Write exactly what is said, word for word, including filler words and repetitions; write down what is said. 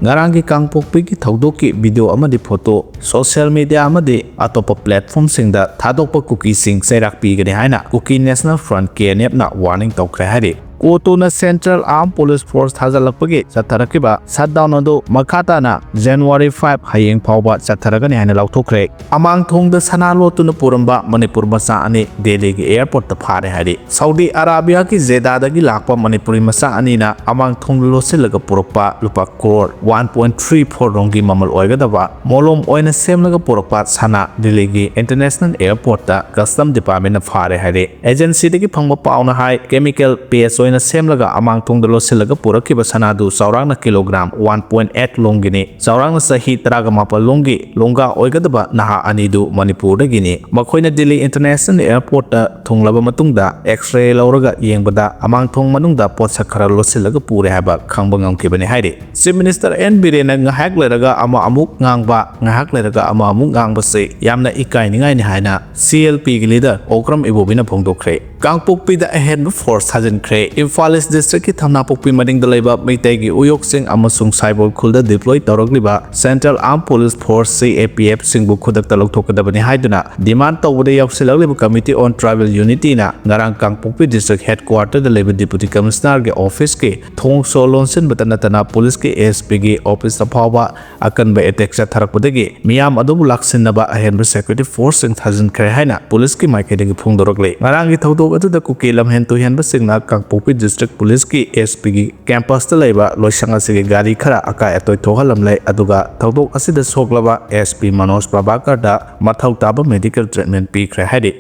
ꯉꯔꯥꯡꯒꯤ ꯀꯥꯡꯄꯣꯛꯄꯤꯒꯤ ꯊꯧꯗꯣꯛꯀꯤ ꯚꯤꯗꯤꯑꯣ ꯑꯃꯗꯤ ꯐꯣꯇꯣ ꯁꯣꯁꯤꯌꯦꯜ ꯃꯤꯗꯤꯌꯥ ꯑꯃꯗꯤ ꯑꯇꯣꯞꯄ ꯄ꯭ꯂꯦꯠꯐꯣꯝꯁꯤꯡꯗ ꯊꯥꯗꯣꯛꯄ ꯀꯨꯀꯤꯁꯤꯡ ꯆꯩꯔꯥꯛ ꯄꯤꯒꯅꯤ ꯍꯥꯏꯅ Kuki national front, K N ꯑꯦꯐꯅ ꯋꯥꯔꯅꯤꯡ ꯇꯧꯈ꯭ꯔꯦ ꯍꯥꯏꯔꯤ꯫ ꯀꯣꯇꯨꯅ ꯁꯦꯟꯇ꯭ꯔꯦꯜ ꯑꯥꯔꯝ ꯄꯨꯂꯤꯁ ꯐꯣꯔꯁ ꯊꯥꯖꯤꯜꯂꯛꯄꯒꯤ ꯆꯠꯊꯔꯛꯈꯤꯕ ꯁꯠꯗꯥꯎꯟ ꯑꯗꯨ ꯃꯈꯥ ꯇꯥꯅ ꯖꯅꯋꯥꯔꯤ ꯐꯥꯏꯚ, ꯍꯌꯦꯡ ꯐꯥꯎꯕ ꯆꯠꯊꯔꯒꯅꯤ ꯍꯥꯏꯅ ꯂꯥꯎꯊꯣꯛꯈ꯭ꯔꯦ꯫ ꯑꯃꯥꯡꯊꯣꯡꯗ ꯁꯅꯥ ꯂꯣꯠꯇꯨꯅ ꯄꯨꯔꯝꯕ ꯃꯅꯤꯄꯨꯔ ꯃꯆꯥ ꯑꯅꯤ ꯗꯦꯜꯂꯤꯒꯤ ꯑꯦꯌꯔꯄꯣꯔꯠꯇ ꯐꯥꯔꯦ ꯍꯥꯏꯔꯤ꯫ ꯁꯥꯎꯗꯤ ꯑꯔꯥꯕꯤꯌꯥꯒꯤ ꯖꯦꯗꯥꯗꯒꯤ ꯂꯥꯛꯄ ꯃꯅꯤꯄꯨꯔꯤ ꯃꯆꯥ ꯑꯅꯤꯅ ꯑꯃꯥꯡꯊꯣꯡꯗ ꯂꯣꯠꯁꯤꯜꯂꯒ ꯄꯨꯔꯛꯄ ꯂꯨꯄꯥ crore one point three four ꯔꯣꯝꯒꯤ ꯃꯃꯜ ꯑꯣꯏꯒꯗꯕ ꯃꯣꯂꯣꯝ ꯑꯣꯏꯅ ꯁꯦꯝꯂꯒ ꯄꯨꯔꯛꯄ ꯁꯅꯥ ꯗꯤꯜꯂꯤꯒꯤ ꯏꯟꯇꯔꯅꯦꯁꯅꯦꯜ ꯑꯦꯌꯔꯄꯣꯔꯠꯇ ꯀꯁꯇꯝ ꯗꯤꯄꯥꯔꯠꯃꯦꯟꯅ ꯐꯥꯔꯦ ꯍꯥꯏꯔꯦ꯫ ꯑꯦꯖꯦꯟꯁꯤꯗꯒꯤ ꯐꯪꯕ ꯄꯥꯎꯅ ꯍꯥꯏ, ꯀꯦꯃꯤꯀꯦꯜ ꯄꯦꯁ ꯑꯣꯏꯅ ꯁꯦꯝꯂꯒ ꯑꯃꯥꯡꯊꯣꯡꯗ ꯂꯣꯠꯁꯤꯜꯂꯒ ꯄꯨꯔꯛꯈꯤꯕ ꯁꯅꯥꯗꯨ ꯆꯥꯎꯔꯥꯛꯅ ꯀꯤꯂꯣꯒ꯭ꯔꯥꯝ ꯋꯥꯟ ꯄꯣꯏꯟ ꯑꯩꯠ ꯂꯣꯝꯒꯤꯅꯤ꯫ ꯆꯥꯎꯔꯥꯛꯅ ꯆꯍꯤ ꯇꯔꯥꯒ ꯃꯥꯄꯜ ꯂꯣꯝꯒꯤ ꯂꯣꯡꯒꯥ ꯑꯣꯏꯒꯗꯕ ꯅꯍꯥ ꯑꯅꯤꯗꯨ ꯃꯅꯤꯄꯨꯔꯗꯒꯤꯅꯤ꯫ ꯃꯈꯣꯏꯅ ꯗꯤꯜꯂꯤ ꯏꯟꯇꯔꯅꯦꯁꯅꯦꯜ ꯑꯦꯌꯔꯄꯣꯔꯠꯇ ꯊꯨꯡꯂꯕ ꯃꯇꯨꯡꯗ ꯑꯦꯛꯁ-ꯔꯦ ꯂꯧꯔꯒ ꯌꯦꯡꯕꯗ ꯑꯃꯥꯡꯊꯣꯡ ꯃꯅꯨꯡꯗ ꯄꯣꯠꯁꯛ ꯈꯔ ꯂꯣꯠꯁꯤꯜꯂꯒ ꯄꯨꯔꯦ ꯍꯥꯏꯕ ꯈꯪꯕ ꯉꯝꯈꯤꯕꯅꯤ ꯍꯥꯏꯔꯤ꯫ ꯆꯤꯐ ꯃꯤꯅꯤꯁꯇꯔ ꯑꯦꯟ ꯕꯤꯔꯦꯟꯅ ꯉꯥꯏꯍꯥꯛ ꯂꯩꯔꯒ ꯑꯃ ꯑꯃꯨꯛ ꯉꯥꯡꯕ, ꯉꯥꯏꯍꯥꯛ ꯂꯩꯔꯒ ꯑꯃ ꯑꯃꯨꯛ ꯉꯥꯡꯕꯁꯤ ꯌꯥꯝꯅ ꯏꯀꯥꯏꯅꯤꯡꯉꯥꯏꯅꯤ ꯍꯥꯏꯅ ꯁꯤ ꯑꯦꯜ ꯄꯤꯒꯤ ꯂꯤꯗꯔ ꯑꯣꯀ꯭ꯔꯝ ꯏꯕꯣꯕꯤꯅ ꯐꯣꯡꯗꯣꯛꯈ꯭ꯔꯦ꯫ ꯀꯥꯡꯄꯣꯛꯄꯤꯗ ꯑꯍꯦꯟꯕ ꯐꯣꯔꯁ ꯊꯥꯖꯤꯟꯈ꯭ꯔꯦ꯫ ꯏꯝꯐꯥꯜ ꯏꯁ ꯗꯤꯁꯇ꯭ꯔꯤꯛꯀꯤ ꯊꯝꯅꯥꯄꯣꯛꯄꯤ ꯃꯅꯤꯡꯗ ꯂꯩꯕ ꯃꯩꯇꯩꯒꯤ ꯎꯌꯣꯛꯁꯤꯡ ꯑꯃꯁꯨꯡ ꯁꯥꯏꯕꯣꯜ ꯈꯨꯜꯗ deploy ꯇꯧꯔꯛꯂꯤꯕ central armed police force, ꯁꯤ ꯑꯦ ꯄꯤ ꯑꯦꯐ, ꯁꯤꯡꯕꯨ ꯈꯨꯗꯛꯇ ꯂꯧꯊꯣꯛꯀꯗꯕꯅꯤ ꯍꯥꯏꯗꯨꯅ ꯗꯤꯃꯥꯟ ꯇꯧꯕꯗ ꯌꯥꯎꯁꯤꯜꯂꯛꯂꯤꯕ ꯀꯃꯤꯇꯤ ꯑꯣꯟ ꯇ꯭ꯔꯥꯏꯕꯦꯜ ꯌꯨꯅꯤꯇꯤꯅ ꯉꯔꯥꯡ ꯀꯥꯡꯄꯣꯛꯄꯤ ꯗꯤꯁꯇ꯭ꯔꯤꯛ ꯍꯦꯗꯀ꯭ꯋꯥꯇꯔꯗ ꯂꯩꯕ ꯗꯤꯄꯨꯇꯤ ꯀꯃꯤꯁꯅꯔꯒꯤ ꯑꯣꯐꯤꯁꯀꯤ ꯊꯣꯡ ꯁꯣ ꯂꯣꯟꯁꯤꯟꯕꯇ ꯅꯠꯇꯅ ꯄꯨꯂꯤꯁꯀꯤ ꯑꯦꯁ ꯄꯤꯒꯤ ꯑꯣꯐꯤꯁꯇ ꯐꯥꯎꯕ ꯑꯀꯟꯕ ꯑꯦꯇꯦꯛ ꯆꯠꯊꯔꯛꯄꯗꯒꯤ ꯃꯤꯌꯥꯝ ꯑꯗꯨꯕꯨ ꯂꯥꯛꯁꯤꯟꯅꯕ ꯑꯍꯦꯟꯕ ꯁꯦꯀ꯭ꯌꯨꯔꯤꯇꯤ ꯐꯣꯔꯁꯁꯤꯡ ꯊꯥꯖꯤꯟꯈ꯭ꯔꯦ ꯍꯥꯏꯅ ꯄꯨꯂꯤꯁꯀꯤ ꯃꯥꯏꯀꯩꯗꯒꯤ ꯐꯣꯡꯗꯣꯔꯛꯂꯤ꯫ ꯉꯔꯥꯡꯒꯤ ꯊꯧꯗꯣꯛ ꯑꯗꯨꯗ ꯀꯨꯀꯤ ꯂꯝꯍꯦꯟ ꯇꯨꯍꯦꯟꯕꯁꯤꯡꯅ ꯀꯥꯡꯄꯣꯛꯄꯤ ꯗꯤꯁꯇ꯭ꯔꯤꯛ ꯄꯨꯂꯤꯁꯀꯤ ꯑꯦꯁ ꯄꯤꯒꯤ ꯀꯦꯝꯄꯁꯇ ꯂꯩꯕ ꯂꯣꯏꯁꯪ ꯑꯁꯤꯒꯤ ꯒꯥꯔꯤ ꯈꯔ ꯑꯀꯥꯏ ꯑꯇꯣꯏ ꯊꯣꯛꯍꯜꯂꯝꯂꯦ, ꯑꯗꯨꯒ ꯊꯧꯗꯣꯛ ꯑꯁꯤꯗ ꯁꯣꯛꯂꯕ ꯑꯦꯁ ꯄꯤ ꯃꯅꯣꯖ ꯄ꯭ꯔꯚꯥꯀꯔꯗ ꯃꯊꯧ ꯇꯥꯕ ꯃꯦꯗꯤꯀꯦꯜ ꯇ꯭ꯔꯤꯠꯃꯦꯟ ꯄꯤꯈ꯭ꯔꯦ ꯍꯥꯏꯔꯤ꯫